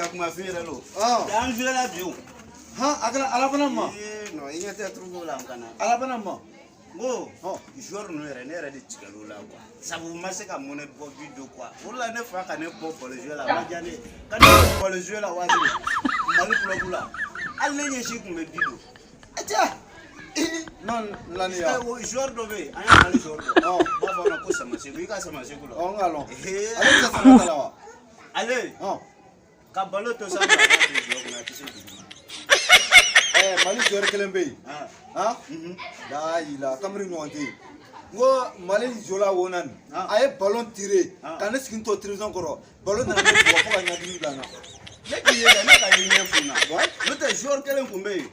yɛrɛ kuma fin yɛrɛ lo. An joué la bi o. Han, a kɛra ala fana ma. Ee non, i ɲɛ tɛ turuko la n kana. Ala fana ma. N ko joueur ninnu yɛrɛ, ne yɛrɛ de tigɛr'u la quoi. Sabu u ma se ka mɔnɛ bɔ bi don quoi. O de la ne fa ka ne bɔ ballon jouer la, a ma diya ne ye. Ka ne bɔ ballon jouer la waati min Mali club la, hali ne ɲɛsi tun bɛ bi don. Cɛ. Non, laniya. Joueur dɔ bɛ yen, an y'a Mali joueur dɔ. U b'a fɔ a ma ko Samaseku, i ka Samaseku la. Ɔ, n k'a lɔn. Ee. Ale tɛ sama ta la wa? Ale ka ballon to sanfɛ, a b'a to jɔ kunna, a tɛ se duguma. Ɛ, Mali joueur kelen bɛ yen. Ah. Han? La ila, Kamiri ɲɔgɔn tɛ yen. N ko Mali jola wo naani. A ye ballon tiré ka ne sigi to télévision kɔrɔ. Ballon nana ne bugɔ fo ka ɲɛdimi bila n na. Ne k'i ye dɛ, ne ka ye ɲɛ fun na. N'o tɛ joueur kelen tun bɛ yen.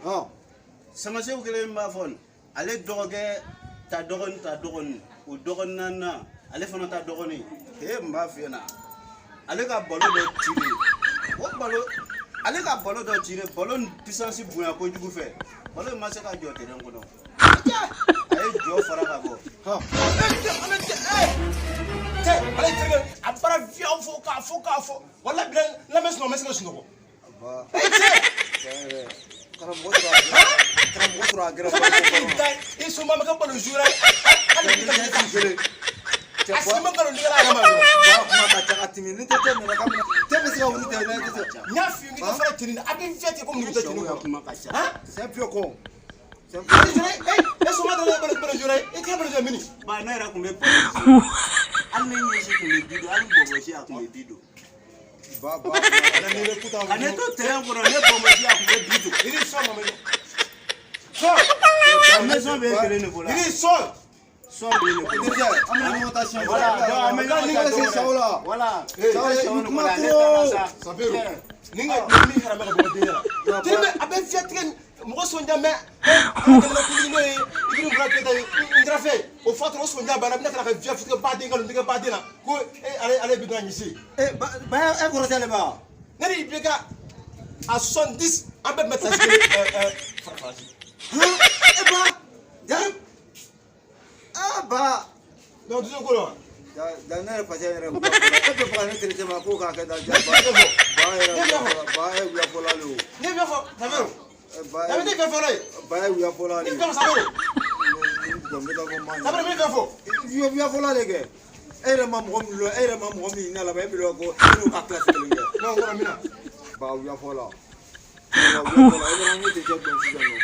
Samaseku kelen b'a fɔ nin, ale dɔgɔkɛ ta dɔgɔnin ta dɔgɔnin, o dɔgɔnin naaninan, ale fana ta dɔgɔnin. Ee, n b'a f'i ɲɛna, ale ka ballon dɔ tiré, o ballon, ale ka ballon dɔ tiré, ballon puissance bonya kojugu fɛ, ballon in ma se ka jɔ terrain kɔnɔ, a ye jɔ fara ka bɔ. Cɛ, ale terikɛ a baara fiyaw fo k'a fɔ k'a fɔ, wala bila lamɛn, sunɔgɔ ma se ka sunɔgɔ. Ba. E cɛ. Tiɲɛ yɛrɛ. Karamɔgɔ sɔrɔ a gɛrɛ. Karamɔgɔ sɔrɔ a gɛrɛ. I da i soma ma kɛ balo joueur hali bi. Cɛ, cɛ kelen. Cɛ, a si ma nkalon tigɛ la a yɛrɛ ma dɔrɔn. Ba kuma ka ca ka tɛmɛ ni tɛ cɛ nana ka minɛ. Cɛ bɛ se ka wuli tɛ n'a tɛ se. N y'a f'i ye k'i ka fara cɛnin na, a bɛ fiyɛ ten komi nugu tɛ cɛnin Sɛw ka kɔnɔ. kuma ka ca. Han. C'est un vieux con. C'est un Ale vieux. jɔrɔ e soma dɔrɔn balo balo joueur e tɛ balo joueur mini. Ba, ne yɛrɛ tun bɛ ballon jouer, hali ne ɲɛsi tun bɛ bi don, hali bɔbɔsi a tun bɛ bi don. Ba ba. Ni bɛ kuta. Ka ne to terrain kɔnɔ, ne bɔbɔsi a tun bɛ bi don. I ni sɔn ma sɔn. Maison bɛ e kelen de bolo. I ni sɔn. Sɔn bɛ ne bolo. Terikɛ, an bɛna ɲɔgɔn ta siɲɛ. Voilà, donc an bɛ Ni ɲɔgɔn ka ta se don saw wɛrɛ. la. Voilà. Saw Ne ye sɛw kuma ni kɔnɔ, ale taara trop. sa. Saperu ni ka ni min haramɛ ka bɔ den la teri bɛ a bɛ fiyɛ tigɛ mɔgɔ sɔnja mɛ an ka jamana kuntigi n'o ye Ibrahim Boubacar Keïta ye n kɛrɛfɛ, o fatura o sɔnja banna, bɛna ka fiyɛ tigɛ baden nkalon tigɛ baden na ko ale ale bɛ don a ɲɛsin. Eh, ba ba e kɔrɔ tɛ ale ba. Ne ni IBK à 70 an bɛɛ tun bɛ kilasi kelen Faransi. Han, e ba. Ja. Ah ba. Donc deuxième ko la wa. Ja, ja, ne yɛrɛ facɛ yɛrɛ wula fɔlɔ. E bɛ fɛ ka ne terikɛ ma ko k'a kɛ tan, ja ba. Ba yɛrɛ Ne bɛ wula fɔlɔ. Ba ye wula fɔlɔ le o. Ne bɛ fɔ Saperu. Eh, ba Dabi ne ye fɛn fɔlɔ ye. Ba ye wula fɔlɔ Ne le. bɛ fɔ Saperu. N bɛ taa fɔ maa Saperu min fɛn fɔ. ɲɛ. Wula fɔlɔ de kɛ. E yɛrɛ ma mɔgɔ min lɔ, e yɛrɛ ma mɔgɔ min ɲini a la, e bɛ lɔ ko e n'o ka kilasi kelen kɛ. Non, n kɔrɔ min na. Ba wula fɔlɔ. Ba wula fɔlɔ. E bɛ ne terikɛ dɔn sisan nɔ.